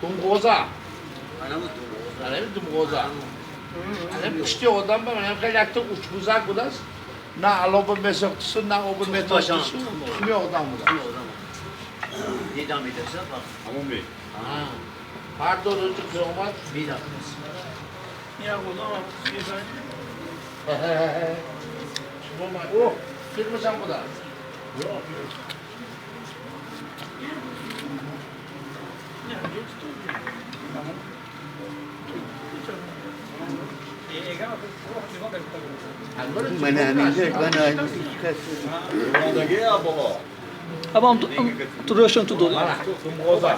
Думғоза. Анами думғоза. Анами пушти одам ба манам хеле якта учбузак будааст. На алоба месохтису, на оба метохтису. Тухми одам будааст. Фардо рӯзи қиёмат. Шумо о, филмашам будааст. Мана ҳаминҷа, мана ҳеҷ кас. Аба рӯшон ту дод. Думғоза.